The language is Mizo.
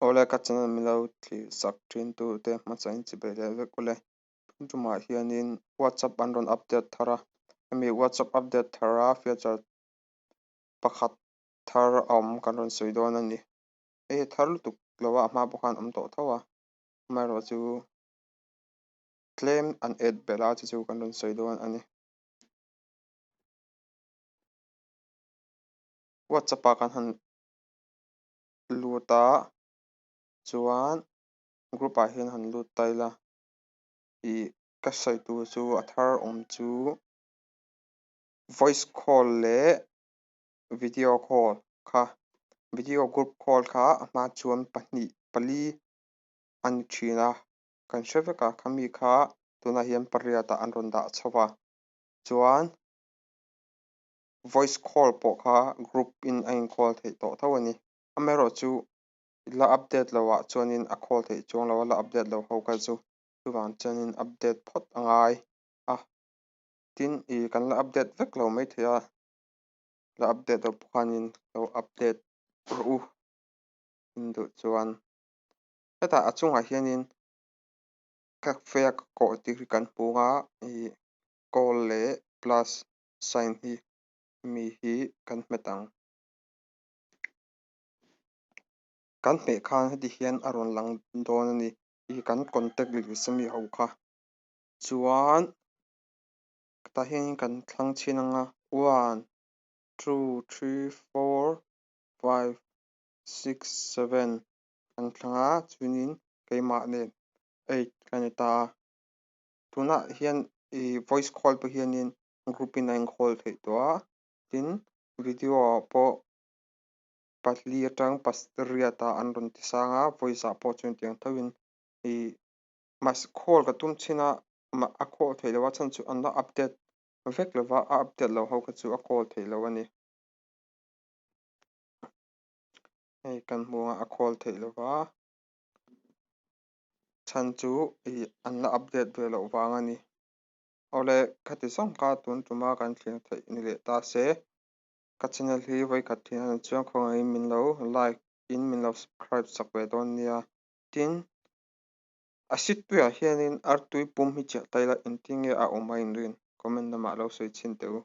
Awle ka channel min lo thlir sak thin tu te hmasa in chi bei leh vek ule. Tun tumah hianin WhatsApp an rawn update thar a, hemi WhatsApp update thar a feature pakhat thar a awm kan rawn sawi dawn a ni. Hei hi thar lutuk lo a, a hma pawh khan a awm tawh tho a, amaherawhchu tlem an add belh a chu chu kan rawn sawi dawn a ni. WhatsApp ah kan han lut a chuan group ah hian han lut ta ila ih ka sawi tur chu a thar awm chu voice call leh video call kha video group call kha a hma chuan pahnih pali a ni thin a kan hre vek a khami kha tunah hian pariat ah an rawn dah chho a chuan voice call pawh kha group in a in call theih tawh tho a ni. Amaherawhchu la update lo ah chuanin a call theih chuang lo a, la update lo ho kha chu chuvang chuanin update phawt a ngai a. Tin ih kan la update vek lo maithei a, la update loh pawh khanin lo update rawh u in duh chuan. Hetah a chungah hianin ka fea ka kawh tih hi kan hmu a ih call leh plus sign hi mi hi kan hmet ang. Kan hmeh khan heti hian a rawn lang dawn a ni ih kan contact list ami ho kha chuan tah hian kan thlang chhin ang a one two three four five six seven kan thlang a chuanin keimah nen eight ka ni ta a tunah hian ih voice call pawh hianin group in a in call theih tawh a tin video ah pawh pali atang pariat ah an rawn ti sang a voice ah pawh chuan tiang tho in ih mahse call ka tum chin a a call theih loh a chhan chu an la update vek lo va a update loh ho kha chu a call theih loh a ni. Hei kan hmu a a call theih loh va chhan chu ih an la update ve loh vang a ni. Awle khati zawng kha tun tuma kan thlir theih ni leh ta se. Ka channel hi vawikhat thin a ni chuan khawngaihin min lo like in min lo subscribe sak ve dawn nia. Tin, a sitpuiah hianin artui pum hi chiah ta ila engtin nge a awm a inrin? Comment lamah lo sawi chhin teh u.